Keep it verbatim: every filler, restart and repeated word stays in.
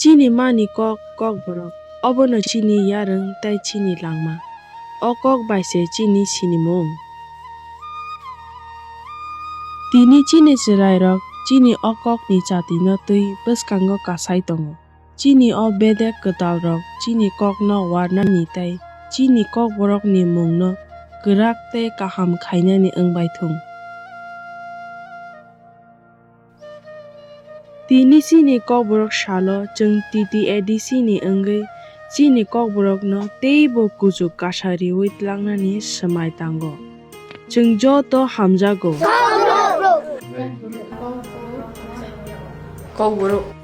Chini mani kok, Kokborok, obono chini yarwng tei chini langma. O kok bai se chini sinimung. Tini chini chwrairok chini o kokni chatino twi bwskango kasai tongo. Chini o bedek kwtalrok chini kokno warnani tei chini Kokborokni mungno kwrak tei kaham khainani wng bai thung. Tini chini Kokborok salo chwng T T A D C ni wngwi chini Kokborokno teibo kuchuk kasa riwi tlangnani swmai tango. Chwng joto hamjago. Kokborok.